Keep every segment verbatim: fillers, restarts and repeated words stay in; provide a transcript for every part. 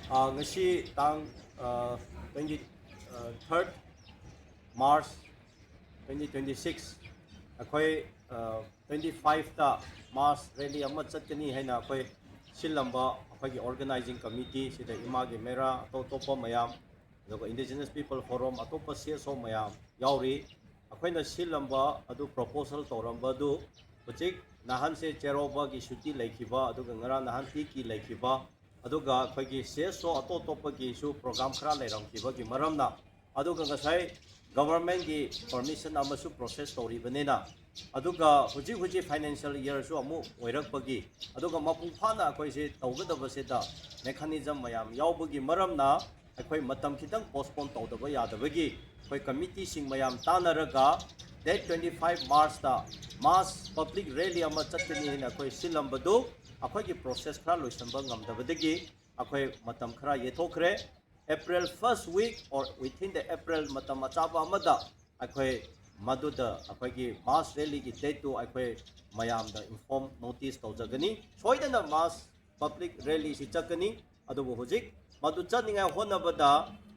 ꯑ, ꯉꯁꯤ ꯇꯥꯡ, ꯑ, twenty, ꯑ, third March twenty twenty six, ꯑꯩꯈꯣꯏ, ꯑ, twenty five ꯇ mass rally ꯑꯃ ꯆꯠꯀꯅꯤ ꯍꯥꯏꯅ ꯑꯩꯈꯣꯏ ꯁꯤꯜꯂꯝꯕ ꯑꯩꯈꯣꯏꯒꯤ organizing committee ꯁꯤꯗ ꯏꯃꯥꯒꯤ ꯃꯦꯔꯥ, ꯑꯇꯣꯞ ꯑꯇꯣꯞꯄ ꯃꯌꯥꯝ, ꯑꯗꯨꯒ Indigenous People Forum, ꯑꯇꯣꯞꯄ C S O ꯃꯌꯥꯝ ꯌꯥꯎꯔꯤ꯫ ꯑꯩꯈꯣꯏꯅ ꯁꯤꯜꯂꯝꯕ ꯑꯗꯨ, proposal ꯇꯧꯔꯝꯕꯗꯨ, ꯍꯧꯖꯤꯛ ꯅꯍꯥꯟꯁꯦ ꯆꯩꯔꯥꯎꯕꯒꯤ ꯁꯨꯇꯤ ꯂꯩꯈꯤꯕ, ꯑꯗꯨꯒ ꯉꯔꯥꯡ ꯅꯍꯥꯟ ꯇꯤꯀꯤ ꯂꯩꯈꯤꯕ, ꯑꯗꯨꯒ ꯑꯩꯈꯣꯏꯒꯤ C S O ꯑꯇꯣꯞ ꯑꯇꯣꯞꯄꯒꯤꯁꯨ program ꯈꯔ ꯂꯩꯔꯝꯈꯤꯕꯒꯤ ꯃꯔꯝꯅ, ꯑꯗꯨꯒ ꯉꯁꯥꯏ government ꯀꯤ permission ꯑꯃꯁꯨ process ꯇꯧꯔꯤꯕꯅꯤꯅ, ꯑꯗꯨꯒ ꯍꯧꯖꯤꯛ ꯍꯧꯖꯤꯛ financial year ꯁꯨ ꯑꯃꯨꯛ ꯑꯣꯏꯔꯛꯄꯒꯤ, ꯑꯗꯨꯒ ꯃꯄꯨꯡ ꯐꯥꯅ ꯑꯩꯈꯣꯏꯁꯦ ꯇꯧꯒꯗꯕꯁꯤꯗ mechanism ꯃꯌꯥꯝ ꯌꯥꯎꯕꯒꯤ ꯃꯔꯝꯅ, ꯑꯩꯈꯣꯏ ꯃꯇꯝ ꯈꯤꯇꯪ postpone ꯇꯧꯗꯕ ꯌꯥꯗꯕꯒꯤ, ꯑꯩꯈꯣꯏ committee ꯁꯤꯡ ꯃꯌꯥꯝ ꯇꯥꯟꯅꯔꯒ date twenty five March ꯇ mass public rally ꯑꯃ ꯆꯠꯀꯅꯤ ꯍꯥꯏꯅ ꯑꯩꯈꯣꯏ ꯁꯤꯜꯂꯝꯕꯗꯨ, ꯑꯩꯈꯣꯏꯒꯤ process ꯈꯔ ꯂꯣꯏꯁꯤꯟꯕ ꯉꯝꯗꯕꯗꯒꯤ ꯑꯩꯈꯣꯏ ꯃꯇꯝ ꯈꯔ ꯌꯩꯊꯣꯛꯈ꯭ꯔꯦ꯫ April first week or within the April ꯃꯇꯝ ꯑꯆꯥꯕ ꯑꯃꯗ ꯑꯩꯈꯣꯏ ꯃꯗꯨꯗ ꯑꯩꯈꯣꯏꯒꯤ mass rally ꯒꯤ date ꯇꯨ ꯑꯩꯈꯣꯏ ꯃꯌꯥꯝꯗ inform, notice ꯇꯧꯖꯒꯅꯤ꯫ ꯁꯣꯏꯗꯅ mass public rally ꯁꯤ ꯆꯠꯀꯅꯤ꯫ ꯑꯗꯨꯕꯨ ꯍꯧꯖꯤꯛ ꯃꯗꯨ ꯆꯠꯅꯤꯡꯉꯥꯏ ꯍꯣꯠꯅꯕꯗ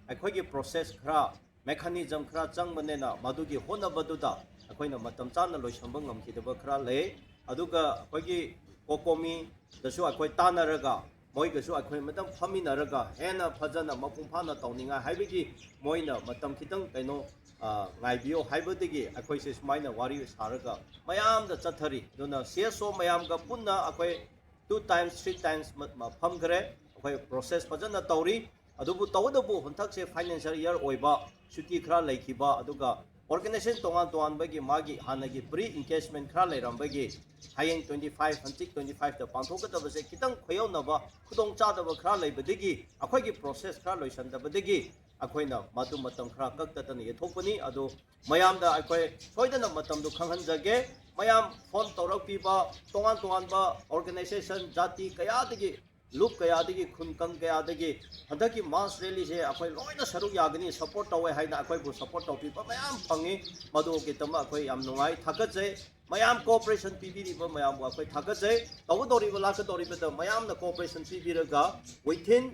ꯑꯩꯈꯣꯏꯒꯤ process ꯈꯔ, mechanism ꯈꯔ ꯆꯪꯕꯅꯤꯅ, ꯃꯗꯨꯒꯤ ꯍꯣꯠꯅꯕꯗꯨꯗ ꯑꯩꯈꯣꯏꯅ ꯃꯇꯝ ꯆꯥꯅ ꯂꯣꯏꯁꯤꯟꯕ ꯉꯝꯈꯤꯗꯕ ꯈꯔ ꯂꯩ꯫ ꯑꯗꯨꯒ ꯑꯩꯈꯣꯏꯒꯤ COCOMI ꯗꯁꯨ ꯑꯩꯈꯣꯏ ꯇꯥꯟꯅꯔꯒ, ꯃꯣꯏꯒꯁꯨ ꯑꯩꯈꯣꯏ ꯑꯃꯇꯪ ꯐꯝꯃꯤꯟꯅꯔꯒ ꯍꯦꯟꯅ ꯐꯖꯅ ꯃꯄꯨꯡ ꯐꯥꯅ ꯇꯧꯅꯤꯡꯉꯥꯏ ꯍꯥꯏꯕꯒꯤ ꯃꯣꯏꯅ ꯃꯇꯝ ꯈꯤꯇꯪ, ꯀꯩꯅꯣ, ꯑ, ꯉꯥꯏꯕꯤꯌꯣ ꯍꯥꯏꯕꯗꯒꯤ ꯑꯩꯈꯣꯏꯁꯦ ꯁꯨꯃꯥꯏꯅ ꯋꯥꯔꯤ ꯁꯥꯔꯒ ꯃꯌꯥꯝꯗ ꯆꯠꯊꯔꯤ꯫ ꯑꯗꯨꯅ C S O ꯃꯌꯥꯝꯒ ꯄꯨꯟꯅ ꯑꯩꯈꯣꯏ two times, three times ꯃ-, ꯃ-, ꯐꯝꯈ꯭ꯔꯦ꯫ ꯑꯩꯈꯣꯏ process ꯐꯖꯅ ꯇꯧꯔꯤ꯫ ꯑꯗꯨꯕꯨ ꯇꯧꯕꯇꯕꯨ ꯍꯟꯗꯛꯁꯦ financial year ꯑꯣꯏꯕ, ꯁꯨꯇꯤ ꯈꯔ ꯂꯩꯈꯤꯕ, ꯑꯗꯨꯒ organization ꯇꯣꯉꯥꯟ ꯇꯣꯉꯥꯟꯕꯒꯤ ꯃꯥꯒꯤ ꯍꯥꯟꯅꯒꯤ pre engagement ꯈꯔ ꯂꯩꯔꯝꯕꯒꯤ, ꯍꯌꯦꯡ twenty five, ꯍꯪꯆꯤꯠ twenty five ꯇ ꯄꯥꯡꯊꯣꯛꯀꯗꯕꯁꯦ ꯈꯤꯇꯪ ꯈꯨꯌꯧꯅꯕ, ꯈꯨꯗꯣꯡꯆꯥꯗꯕ ꯈꯔ ꯂꯩꯕꯗꯒꯤ, ꯑꯩꯈꯣꯏꯒꯤ process ꯈꯔ ꯂꯣꯏꯁꯤꯟꯗꯕꯗꯒꯤ ꯑꯩꯈꯣꯏꯅ ꯃꯗꯨ ꯃꯇꯝ ꯈꯔ ꯀꯛꯇꯗꯅ ꯌꯩꯊꯣꯛꯄꯅꯤ꯫ ꯑꯗꯨ ꯃꯌꯥꯝꯗ ꯑꯩꯈꯣꯏ ꯁꯣꯏꯗꯅ ꯃꯇꯝꯗꯨ ꯈꯪꯍꯟꯖꯒꯦ꯫ ꯃꯌꯥꯝ phone ꯇꯧꯔꯛꯄꯤꯕ, ꯇꯣꯉꯥꯟ ꯇꯣꯉꯥꯟꯕ organization, ꯖꯥꯇꯤ ꯀꯌꯥꯗꯒꯤ, ꯂꯨꯞ ꯀꯌꯥꯗꯒꯤ, ꯈꯨꯟ ꯀꯪ ꯀꯌꯥꯗꯒꯤ ꯍꯟꯗꯛꯀꯤ mass rally ꯁꯦ ꯑꯩꯈꯣꯏ ꯂꯣꯏꯅ ꯁꯔꯨꯛ ꯌꯥꯒꯅꯤ, support ꯇꯧꯋꯦ ꯍꯥꯏꯅ ꯑꯩꯈꯣꯏꯕꯨ support ꯇꯧꯕꯤꯕ ꯃꯌꯥꯝ ꯐꯪꯉꯤ꯫ ꯃꯗꯨꯒꯤꯗꯃꯛ ꯑꯩꯈꯣꯏ ꯌꯥꯝ ꯅꯨꯡꯉꯥꯏ, ꯊꯥꯒꯠꯆꯩ꯫ ꯃꯌꯥꯝ cooperation ꯄꯤꯕꯤꯔꯤꯕ ꯃꯌꯥꯝꯕꯨ ꯑꯩꯈꯣꯏ ꯊꯥꯒꯠꯆꯩ꯫ ꯇꯧꯒꯗꯧꯔꯤꯕ ꯂꯥꯛꯀꯗꯧꯔꯤꯕꯗ ꯃꯌꯥꯝꯅ cooperation ꯄꯤꯕꯤꯔꯒ within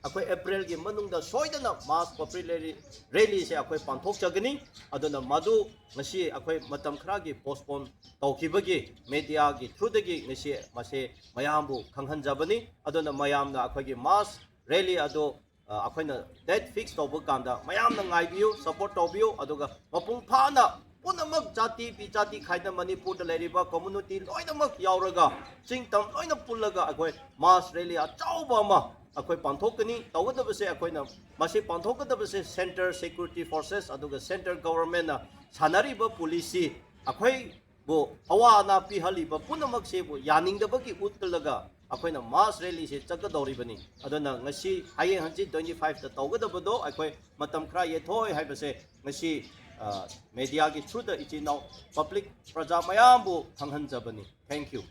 ꯑꯩꯈꯣꯏ April ꯒꯤ ꯃꯅꯨꯡꯗ ꯁꯣꯏꯗꯅ mass popularity rally ꯁꯦ ꯑꯩꯈꯣꯏ ꯄꯥꯡꯊꯣꯛꯆꯒꯅꯤ꯫ ꯑꯗꯨꯅ ꯃꯗꯨ ꯉꯁꯤ ꯑꯩꯈꯣꯏ ꯃꯇꯝ ꯈꯔꯒꯤ postpone ꯇꯧꯈꯤꯕꯒꯤ media ꯒꯤ through ꯗꯒꯤ ꯉꯁꯤ ꯃꯁꯦ ꯃꯌꯥꯝꯕꯨ ꯈꯪꯍꯟꯖꯕꯅꯤ꯫ ꯑꯗꯨꯅ ꯃꯌꯥꯝꯅ ꯑꯩꯈꯣꯏꯒꯤ mass rally ꯑꯗꯨ ꯑ, ꯑꯩꯈꯣꯏꯅ date fix ꯇꯧꯕ ꯀꯥꯟꯗ ꯃꯌꯥꯝꯅ ꯉꯥꯏꯕꯤꯌꯨ, support ꯇꯧꯕꯤꯌꯨ꯫ ꯑꯗꯨꯒ ꯃꯄꯨꯡ ꯐꯥꯅ ꯄꯨꯝꯅꯃꯛ ꯖꯥꯇꯤ ꯕꯤ-, ꯖꯥꯇꯤ ꯈꯥꯏꯗꯅ ꯃꯅꯤꯄꯨꯔꯗ ꯂꯩꯔꯤꯕ community ꯂꯣꯏꯅꯃꯛ ꯌꯥꯎꯔꯒ, ꯆꯤꯡ ꯇꯝ ꯂꯣꯏꯅ ꯄꯨꯜꯂꯒ ꯑꯩꯈꯣꯏ mass rally ꯑꯆꯧꯕ ꯑꯃ ꯑꯩꯈꯣꯏ ꯄꯥꯡꯊꯣꯛꯀꯅꯤ꯫ ꯇꯧꯒꯗꯕꯁꯦ ꯑꯩꯈꯣꯏꯅ ꯃꯁꯤ ꯄꯥꯡꯊꯣꯛꯀꯗꯕꯁꯦ central security forces ꯑꯗꯨꯒ central government ꯅ ꯁꯥꯟꯅꯔꯤꯕ policy ꯑꯩꯈꯣꯏ ꯕꯨ ꯑꯋꯥ ꯑꯅꯥ ꯄꯤꯍꯜꯂꯤꯕ ꯄꯨꯝꯅꯃꯛꯁꯤꯕꯨ ꯌꯥꯅꯤꯡꯗꯕꯒꯤ ꯎꯠꯂꯒ ꯑꯩꯈꯣꯏꯅ mass rally ꯁꯦ ꯆꯠꯀꯗꯧꯔꯤꯕꯅꯤ꯫ ꯑꯗꯨꯅ ꯉꯁꯤ, ꯍꯌꯦꯡ ꯍꯪꯆꯤꯠ twenty five ꯇ ꯇꯧꯒꯗꯕꯗꯣ ꯑꯩꯈꯣꯏ ꯃꯇꯝ ꯈꯔ ꯌꯦꯊꯣꯛꯑꯣꯏ ꯍꯥꯏꯕꯁꯦ ꯉꯁꯤ, ꯑ, media ꯒꯤ through ꯗ ꯏꯆꯤꯟ ꯏꯅꯥꯎ public ꯄ꯭ꯔꯖꯥ ꯃꯌꯥꯝꯕꯨ ꯈꯪꯍꯟꯖꯕꯅꯤ꯫ Thank you꯫